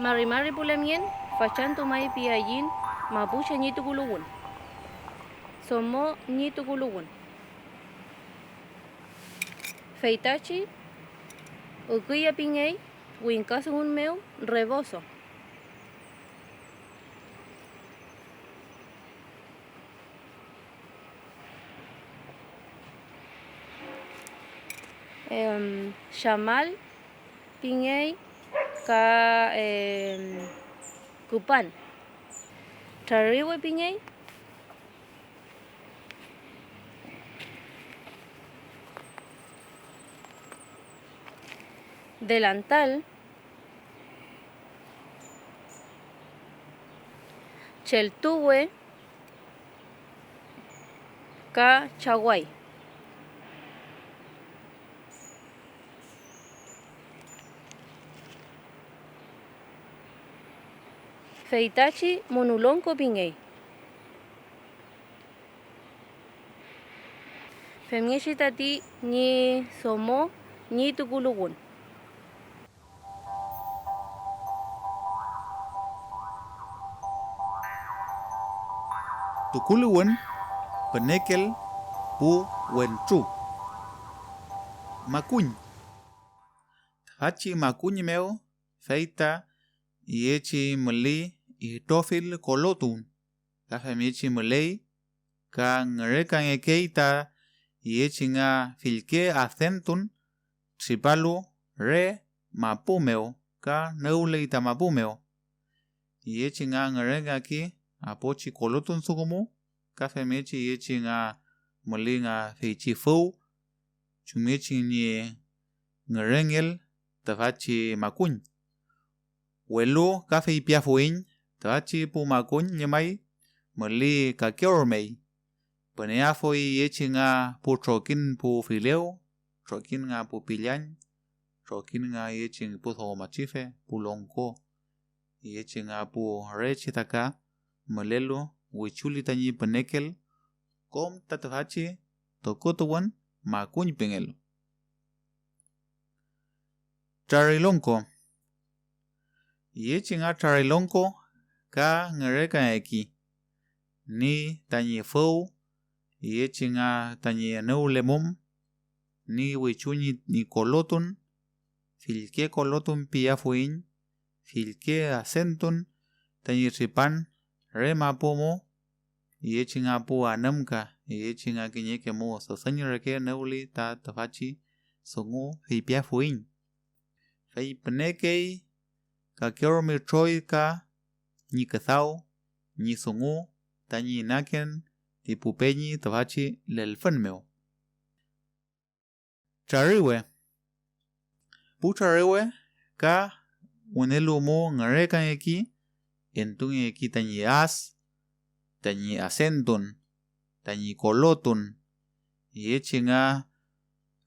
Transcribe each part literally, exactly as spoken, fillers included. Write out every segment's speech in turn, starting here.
Mari mari pu lamngen, fachantü may piayiñ mapuche ñi tukuluwün, domo ñi tukuluwün. Feytachi üküya pingey wingkadungun mew reboso. Em, xamal pingey ka, em, küpan. Trariwe pingey. Delantal. Cheltuwe ka chaway. Feytachi monulongko pingey. Femngechi tati ñi domo ñi tukuluwün. Tukuluwün, pünekel, pu wentru. Makuñ. Tüfachi makuñ mew fey ta iyechi müli itrofill kolotun, ka femngechi müley ka ngürekangekey ta iyechi nga fillke adentun tripalu re mapu mew ka nüwley ta mapu mew. Iyechi nga ngürengaki apochi kolotun dungu mu, ka femngechi iyechi nga müli nga feychi füw, chumngechi ñi ngürengel tüfachi makuñ. Welu ka feypiafuiñ, tüfachi pu makuñ llemay müli kake ormey. Püneafuy iyechi nga pu trokiñ pu filew, trokiñ nga pu pillañ, trokiñ nga iyechi pu domo machife, pu longko, iyechi nga pu re chetaka mülelu wichuli tañi pünekel kom ta tüfachi tukutuwün makuñ pingelu. Trarilongko. Iyechi nga trarilongko ka ngürekangeki, ni tañi füw, iyechi nga tañi nüwlemum, ni wichu ñi, ñi kolotun, fillke kolotun piyafuiñ, fillke adentun tañi tripan re mapu mu, iyechi nga pu anümka, iyechi nga kiñeke mu sosüñ reke nüwli ta tüfachi dungu feypiafuiñ. Fey pünekey kake ormi troy ka ñi küdaw ñi dungu tañi inaken ti pu peñi tüfachi lelfün mew. Trariwe. Pu trariwe ka wünelu mu ngürekangeki, entungeki tañi as, tañi adentun, tañi kolotun, iyechi nga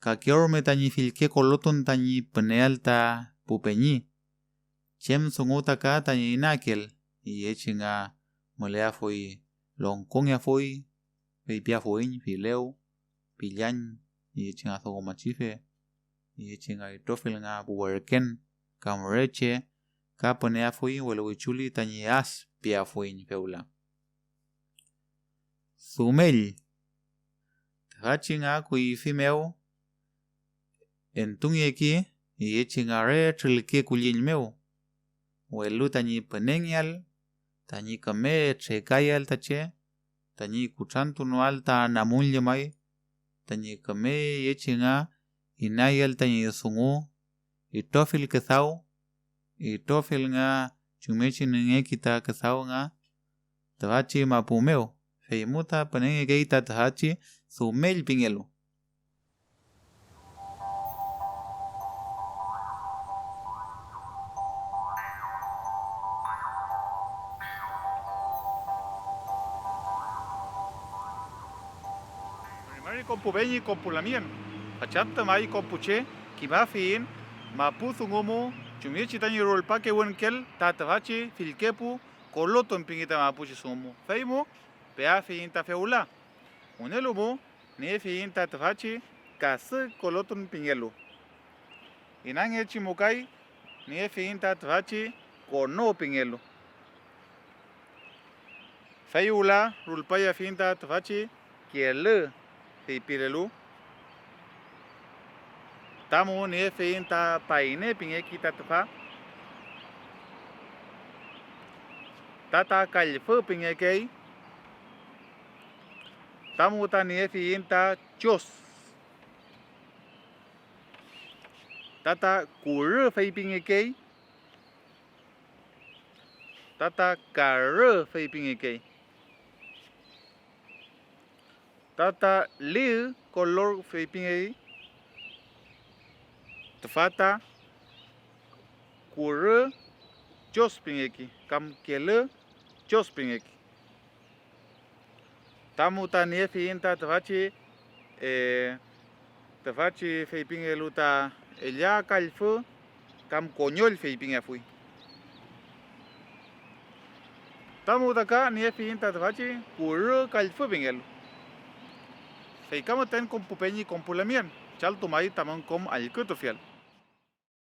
kake rume tañi fillke kolotun tañi püneael ta pu peñi. Chem dungu ta ka tañi inakel, iyechi nga müleafuy, longkongeafuy, feypiafuiñ filew, pillañ, iyechi nga domomachife, iyechi nga itrofill nga pu werken, kam re che, ka püneafuy, welu wichuli tañi as piafuiñ fewla. Dumell. Tüfachi nga kuyfi mew entungeki iyechi nga re trülke kulliñ mew, welu tañi pünengeael, tañi küme trekayael ta che, tañi kutrantunoael ta namun llemay, tañi küme yechi nga inayael tañi dungu, itrofill küdaw, itrofill nga chumngechi nüngeki ta küdaw nga tüfachi mapu mew, feymu ta pünengekey ta tüfachi dumell pingelu. Mari mari kom pu peñi kom pu lamngen, fachantü may kom pu che, kimafiyiñ mapu dungu mu chumngechi tañi rulpakewünkel ta tüfachi fillke pu kolotun pingi ta mapuchi dungu mu, fey mu peafiyiñ ta fewla. Wünelu mu niefiyiñ ta tüfachi kasü kolotun pingelu. Inangechi mu kay niefiyiñ ta tüfachi kono pingelu. Fey wüla rulpayafiñ ta tüfachi kelü feypilelu, tamu niefiyiñ ta payne pingeki ta tüfa, tata kallfü pingekey, tamu ta niefiyiñ ta chos, tata kurü feypingekey, tata karü feypingekey, tata lif kolor feypingey, tüfa ta kurü chos pingeki kam kelü chos pingeki. Tamu ta niefiyiñ ta tüfachi, eh, tüfachi feypingelu ta ella kallfü kam koñoll feypingeafuy. Tamu ta ka niefiyiñ ta tüfachi kurü kallfü pingelu. Fey ka müten kom pu peñi kom pu lamien, chaltumay tamün kom allkütufiel.